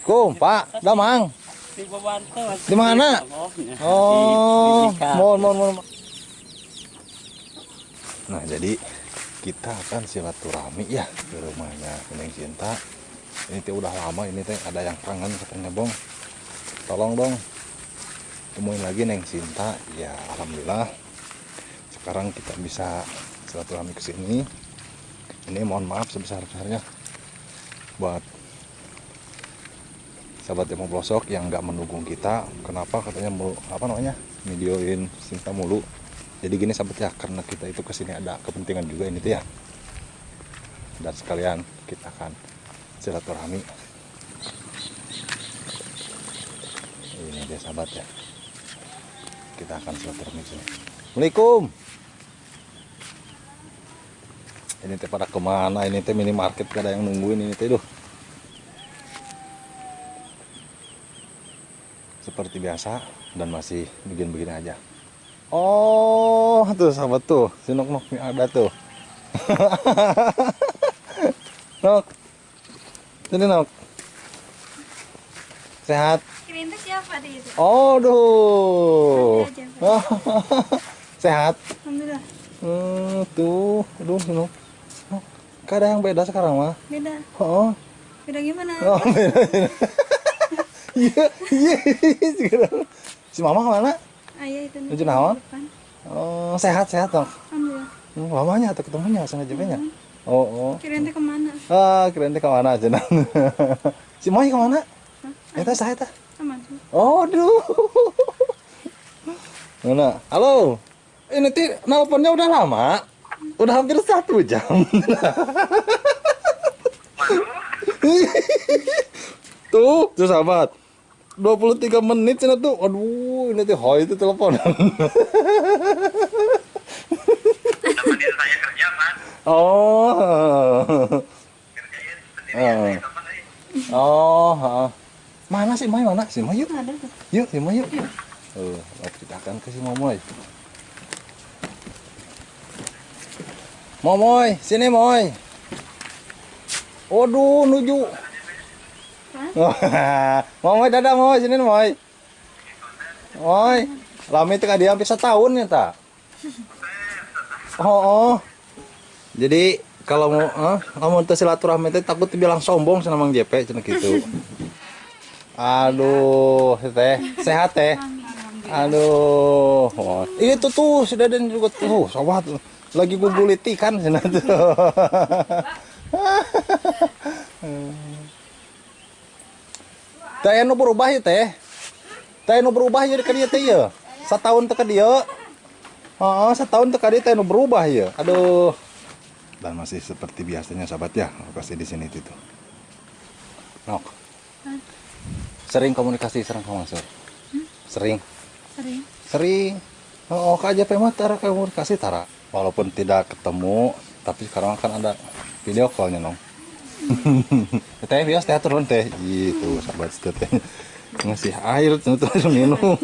Kum, Pak, Damang. Di mana? Oh, mohon. Nah, jadi kita akan silaturahmi ya ke rumahnya Neng Sinta. Ini teh udah lama ini teh ada yang kangen katanya, Bong. Tolong dong temuin lagi Neng Sinta. Ya, alhamdulillah. Sekarang kita bisa silaturahmi ke sini. Ini mohon maaf sebesar-besarnya buat sahabat Demo Blosok yang nggak mendukung kita. Kenapa katanya mau apa namanya videoin Sinta mulu. Jadi gini sahabat ya, karena kita itu kesini ada kepentingan juga ini tuh ya. Dan sekalian kita akan silaturahmi. Ini dia sahabat ya. Kita akan silaturahmi sini. Assalamualaikum. Ini teh pada kemana? Ini teh minimarket gak ada yang nungguin ini teh duh. Seperti biasa dan masih begini-begini aja. Oh, tuh sahabat tuh, si Nok Nok ada tuh. Nok, sini Nok. Sehat? Kirain tuh siapa deh itu? Oh, duh. Sehat? Alhamdulillah. Tuh, aduh, Nok. Nok, gak ada yang beda sekarang mah. Beda. Oh. Beda gimana? Oh, beda. Iya, iya. Si mama kemana? Ayah itu nih. Naon? Oh, sehat-sehat dong. Alhamdulillah. Lamanya atau ketemunya sama JP-nya? Oh, oh. Kirain teh kemana? Ah, kirain teh kemana aja. Si Moy kemana? Eta saya teh. Aman. Oh, aduh. Mana? Halo. Ini teh nelponnya udah lama. Udah hampir 1 jam. Tuh, tuh sahabat. 23 menit cina tuh. Aduh, ini tuh hoi itu teleponan. Temenin saya kerja, Mas. Oh. Kerjain sendirian. Oh, Mana sih Moy? Mana? Si Moy yuk. Ada tuh. Yuk, si Moy yuk. Kita akan ke si Momoy. Momoy, sini Moy. Waduh, nuju. Momoy dadah Moy, sini Moy. Moy, lami teh dia hampir setahun ya ta. Oh, oh. Jadi kalau mau mau teh silaturahmi teh takut dibilang sombong sama Mang JP cenah gitu. Aduh, teh sehat teh. Aduh, oh. Itu tuh sudah dan juga tuh sobat lagi guguliti kan cenah tuh. Teh nu berubah ya teh. Teh nu berubah ya ka dieu teh ya. Satahun teh ka dieu. Heeh, setahun teh ka dieu teh nu berubah ya. Aduh. Dan masih seperti biasanya sahabat ya, pasti di sini itu. Nok. Sering komunikasi sering sama Mansur? Sering. Sering. Sering. Oh, ka aja mah tara komunikasi tara. Walaupun tidak ketemu, tapi sekarang kan ada video call-nya nong. Teh biasa teh turun teh gitu sahabat teh ngasih air terus minum.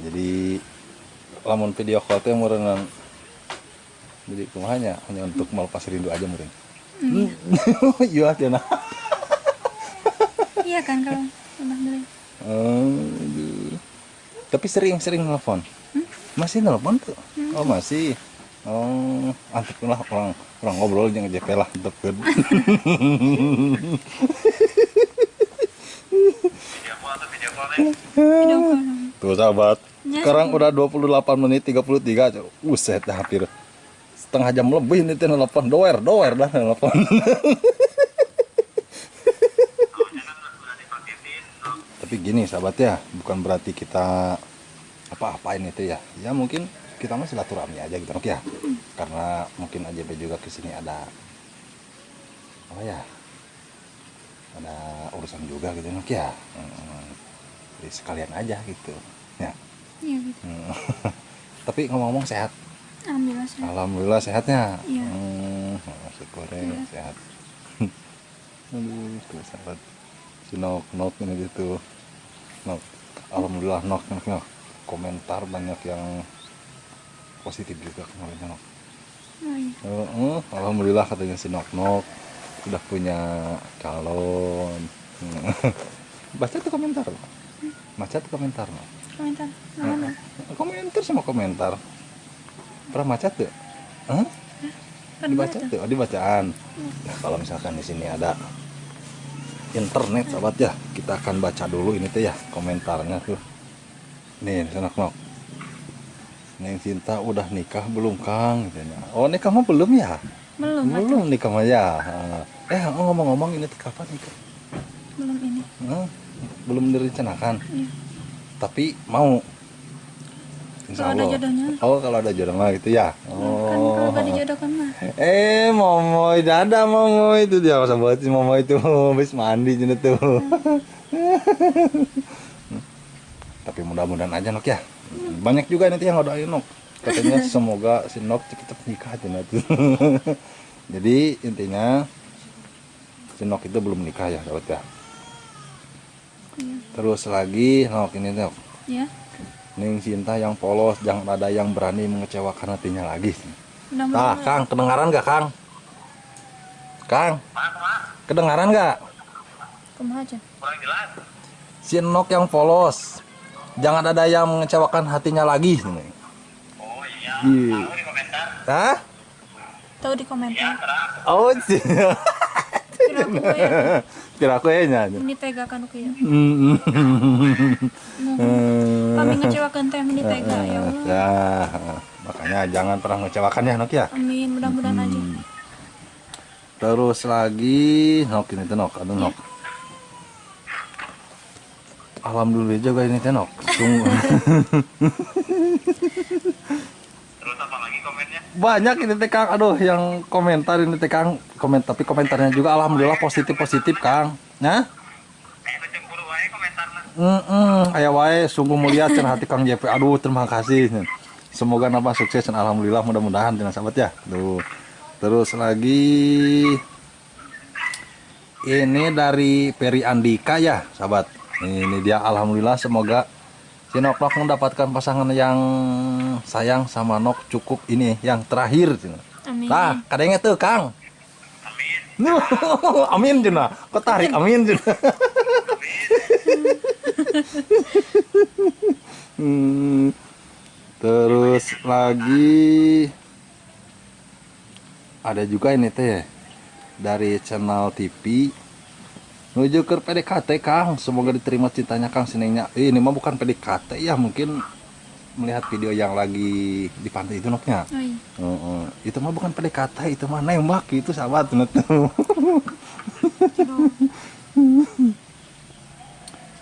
Jadi lamun video call teh meureunnan jadi kumaha hanya untuk melepas rindu aja meureun. Iya cenah. Iya kan kalau alhamdulillah. Aduh. Tapi sering-sering nelfon. Masih nelfon tuh? Oh masih. Oh, antep lah orang ngobrol jangan JP lah antep kan. Tuh sahabat, sekarang udah 28 menit 33. Buset, hampir setengah jam lebih nih telepon doer dah telepon. Tapi gini sahabat ya, bukan berarti kita apa-apain itu ya. Ya mungkin kita mah silaturahmi aja gitu ya. Karena mungkin AJB juga kesini ada apa ya? Ada urusan juga gitu Nok ya. Jadi sekalian aja gitu. Ya. Iya gitu. Tapi ngomong-ngomong sehat. Alhamdulillah sehat. Alhamdulillah sehatnya. Iya. Syukur ya, sehat. Aduh, tuh sahabat. Si Nok Nok ini gitu. Nok. Alhamdulillah Nok Nok Nok. Komentar banyak yang positif juga kemarin Nok. Oh, iya. Alhamdulillah katanya si Nok Nok sudah punya calon. Baca tuh komentar. Baca tuh komentar. Komentar. Mana? Komentar sama komentar. Pernah baca tuh? Hah? Dibaca tuh, oh, dibacaan. Nah, kalau misalkan di sini ada internet sahabat ya, kita akan baca dulu ini tuh ya komentarnya tuh. Nih, Nok Nok. Neng Sinta udah nikah belum Kang? Oh, nikah mah belum ya? Belum. Belum nikah mah ya. Ngomong-ngomong ini kapan nikah? Belum ini. Belum direncanakan. Iya. Tapi mau. Insya kalau Allah. Ada jodohnya. Oh, kalau ada jodoh mah gitu ya. Oh. Kan kalau gak dijodohkan mah. Momoy, dadah Momoy itu dia sahabat si Momoy itu habis mandi gitu tuh. Tapi mudah-mudahan aja Nok ya. Banyak juga nanti yang ngedoain Nok. Katanya semoga si Nok cepet-cepet nikah aja nanti. Jadi intinya si Nok itu belum nikah ya sahabat ya. Terus lagi Nok ini Nok. Ya. Neng Sinta yang polos, jangan ada yang berani mengecewakan hatinya lagi. Nah, Kang, kedengaran nggak Kang? Kang, kedengaran nggak? Kumaha aja? Kurang jelas. Si Nok yang polos, jangan ada yang mengecewakan hatinya lagi. Oh iya. Tahu di komentar. Hah? Tahu di komentar. Ya, oh iya. Kira aku ya. Ini tega kan aku ya. Kami ngecewakan teh ini tega ya Allah. Ya, makanya jangan pernah ngecewakan ya Nok ya. Amin, mudah-mudahan aja. Terus lagi Nok ini tuh Nok, aduh Nok. Alhamdulillah juga ini teh Nok. Sungguh. Terus apa lagi komennya? Banyak ini teh Kang, aduh yang komentar ini teh Kang, komen tapi komentarnya juga alhamdulillah positif-positif Kang. Nah? Aya wae sungguh mulia cenah hati Kang JP. Aduh, terima kasih. Semoga nambah sukses dan alhamdulillah mudah-mudahan cenah sahabat ya. Tuh. Terus lagi ini dari Peri Andika ya, sahabat. Ini dia alhamdulillah semoga si Nok Nok mendapatkan pasangan yang sayang sama Nok cukup ini yang terakhir. Amin. Nah, kadangnya tuh Kang. Amin. Amin cenah. Kok tarik amin cenah. Terus lagi ada juga ini teh dari channel TV menuju ke PDKT Kang, semoga diterima cintanya Kang sinengnya. Ini mah bukan PDKT ya, mungkin melihat video yang lagi di pantai itu Noknya. Oh, iya. Itu mah bukan PDKT, itu mah nembak gitu sahabat.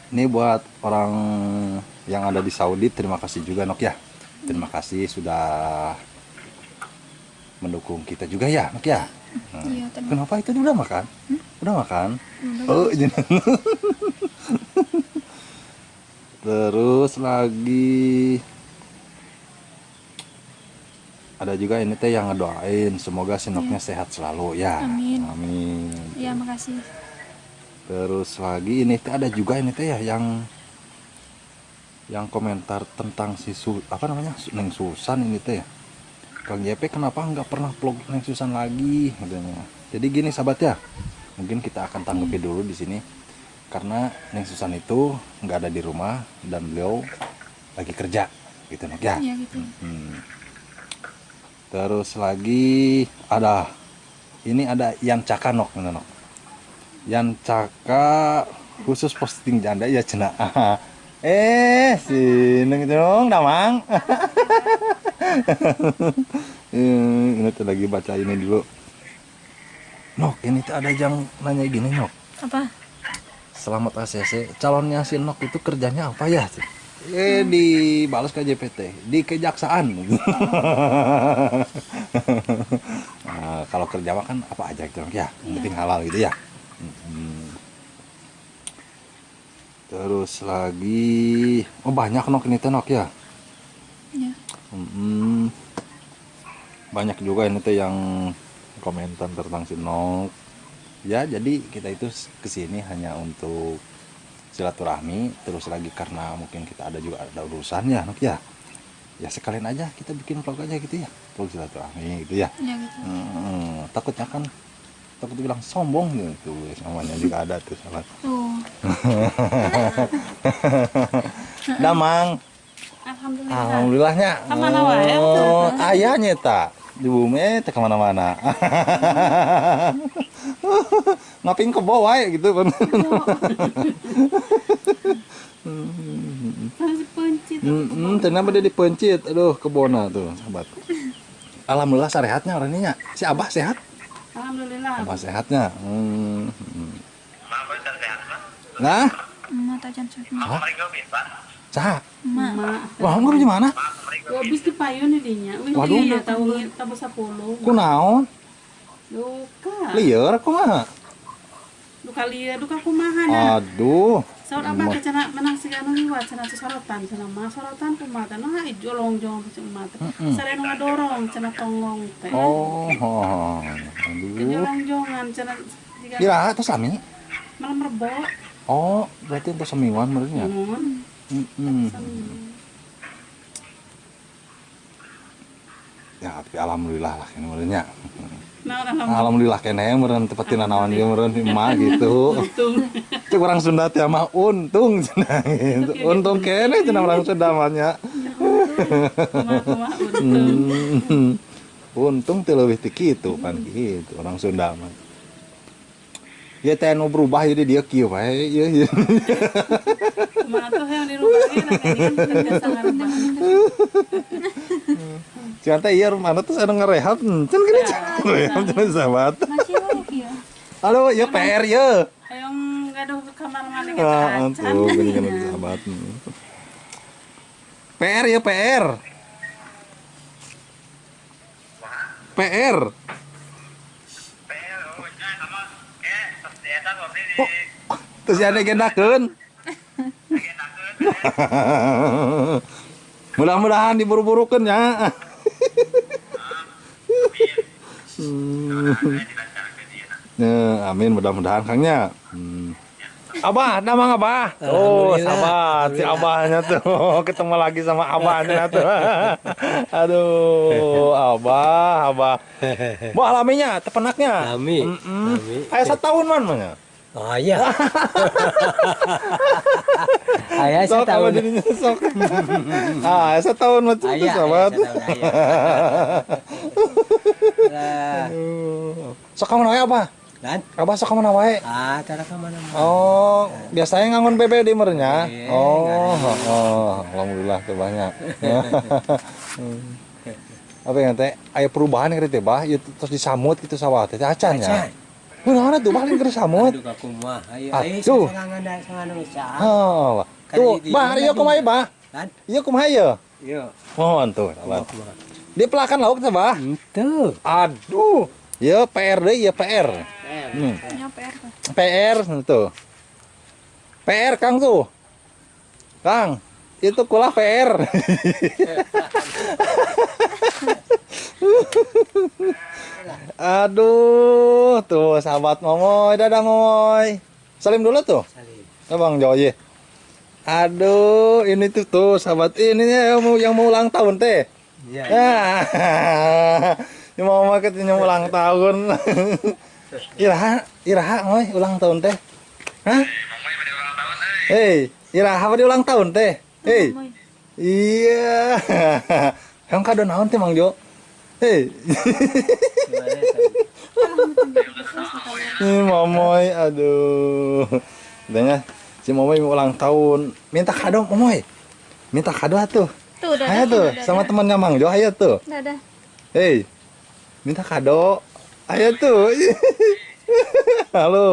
Ini buat orang yang ada di Saudi, terima kasih juga Nok ya. Terima kasih sudah mendukung kita juga ya Nok ya. Nah, iya, kenapa itu udah makan? Udah makan? Udah. Oh, terus lagi ada juga ini teh yang ngedoain semoga si Noknya sehat selalu ya. Amin. Amin. Iya, makasih. Terus lagi ini teh ada juga ini teh ya yang komentar tentang si apa namanya Neng Susan ini teh ya. Kang JP kenapa nggak pernah vlog Neng Susan lagi katanya. Jadi gini sahabat ya, mungkin kita akan tanggapi dulu di sini karena Neng Susan itu nggak ada di rumah dan beliau lagi kerja gitu Nok ya. Iya gitu. Terus lagi ada ini ada Yan Caka Nok, Nok. Yan Caka khusus posting janda ya cina. Si Neng dong damang. Ini tuh lagi baca ini dulu. Nok, ini tuh ada yang nanya gini Nok. Apa? Selamat ACC, calonnya si Nok itu kerjanya apa ya? Dibalas ke JPT, di kejaksaan. Nah, kalau kerja mah kan apa aja gitu ya, yang penting halal gitu ya. Terus lagi, oh banyak Nok ini teh Nok ya. Ya. Banyak juga ini teh yang komentar tentang si Nok. Ya jadi kita itu kesini hanya untuk silaturahmi, terus lagi karena mungkin kita ada juga ada urusan ya Nok ya. Ya sekalian aja kita bikin vlog aja gitu ya, vlog silaturahmi gitu ya. Ya gitu. Takutnya kan takut dibilang sombong gitu, namanya juga ada tuh salah. Tuh. Damang. Alhamdulillah. Alhamdulillahnya. Kemana wae? Oh, ayahnya tak di bumi teh kemana-mana. Ngapin ke bawah wae gitu kan. Dipencit. Kenapa dia dipencit? Aduh, kebona tuh, sahabat. Alhamdulillah sehatnya orangnya. Si Abah sehat? Alhamdulillah. Abah sehatnya. Nah, Cah. Wah, kamu di mana? Habis di payun dinya. Waduh. Iya, tahu tabu 10. Kunaon? Duka. Lieur kumaha? Duka lieur, duka kumaha nah. Aduh. Saur abah teh cenah menang sigana liwat cenah sorotan cenah mah sorotan kumaha teh nah ijo longjong teh emak teh. Sare nu ngadorong cenah tonggong teh. Oh, aduh. Ijo longjongan cenah jiga. Iraha tos lami? Malam Rebo. Oh, berarti entos semingguan meureun nya. Ya, tapi alhamdulillah lah ini meureun nya. Alhamdulillah keneh meureun teu pati nanaon ieu meureun emak gitu. Cek orang Sunda teh mah untung cenah gitu. Untung keneh cenah orang Sunda mah nya. Untung teh leuwih ti kitu pan kitu orang Sunda mah. Ya teh nu berubah jadi dia kieu wae ieu. Kumaha tuh yang dirubah ge nah kan biasa ngarubah. Cenah teh ieu rumahna terus anu ngarehab can gini rehab cenah sahabat. Masih wae kieu. Halo, ieu PR ieu. Hayang gaduh ke kamar mandi kita acan. Tuh gini kan sahabat. PR ieu PR. PR. Terus ada gendakeun. Mudah-mudahan diburu-burukeun ya. Nah, amin mudah-mudahan Kangnya. Abah, damang Abah. Oh, sahabat, si Abahnya tuh ketemu lagi sama Abahnya tuh. Aduh, Abah, Abah. Wah, laminya, tepenaknya. Lami. Lami. Aya setahun man mah. Oh iya. Ayah setahun. Sok. Ah, setahun macam itu sahabat. Sok ka mana wae Abah? Kan? Abah sok ka mana wae? Ah, tara ka mana. Oh, biasanya ngangon bebe di merenya. Oh, oh, alhamdulillah tuh banyak. Apa yang teh aya perubahan keur teh bah, ieu terus disamut gitu sawah teh acan ya. Kunaon atuh bah lain keur samut. Aduh kumaha. Ayo ayo sorangan da sorangan usaha. Oh, tuh bah ieu kumaha bah? Ieu kumaha ieu? Ieu. Mohon tuh, sahabat. Dia pelakan lauk teh bah? Henteu. Aduh, ieu PR deui ieu PR. Ya PR tuh. PR tuh. PR Kang tuh. Kang, itu kulah PR. Aduh, tuh sahabat Momoy, dadah Momoy. Salim dulu tuh. Salim. Bang Joy. Aduh, ini tuh tuh sahabat ini yang mau ulang tahun teh. Iya. Ini Momoy katanya mau ulang tahun. Iraha, iraha Moy ulang tahun teh. Hah? Hei, iraha pada ulang tahun teh. Hei. Iya. Yang kado naon teh Mang Jo? Hei. Ini Momoy, aduh. Katanya si Momoy mau ulang tahun, minta kado Momoy. Minta kado atuh. Tuh, dadah. Ayo tuh, sama temannya Mang Jo, ayo tuh. Dadah. Hei. Minta kado. Ayo tuh. Halo.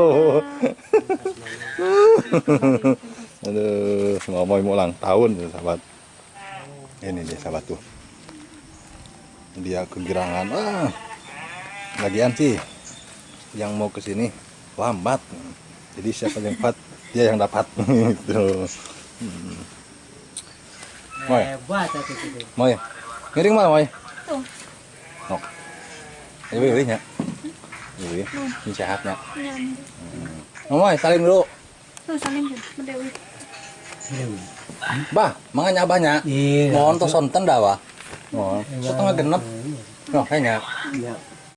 Aduh, Momoy mau ulang tahun sahabat. Ini dia sahabat tuh. Dia kegirangan. Ah, lagian sih yang mau kesini lambat. Jadi siapa yang cepat dia yang dapat gitu. Moy. Moy. Ngiring mana Moy? Tuh. Nok. Ini nya. Ini ini sehatnya. Iya. Moy, salim dulu. Tuh salim tuh, Dewi. Bah, manganya abahnya. Iya. Mohon tos sonten dah, Bah. Mohon. 5.30. Noh, kayaknya. Iya.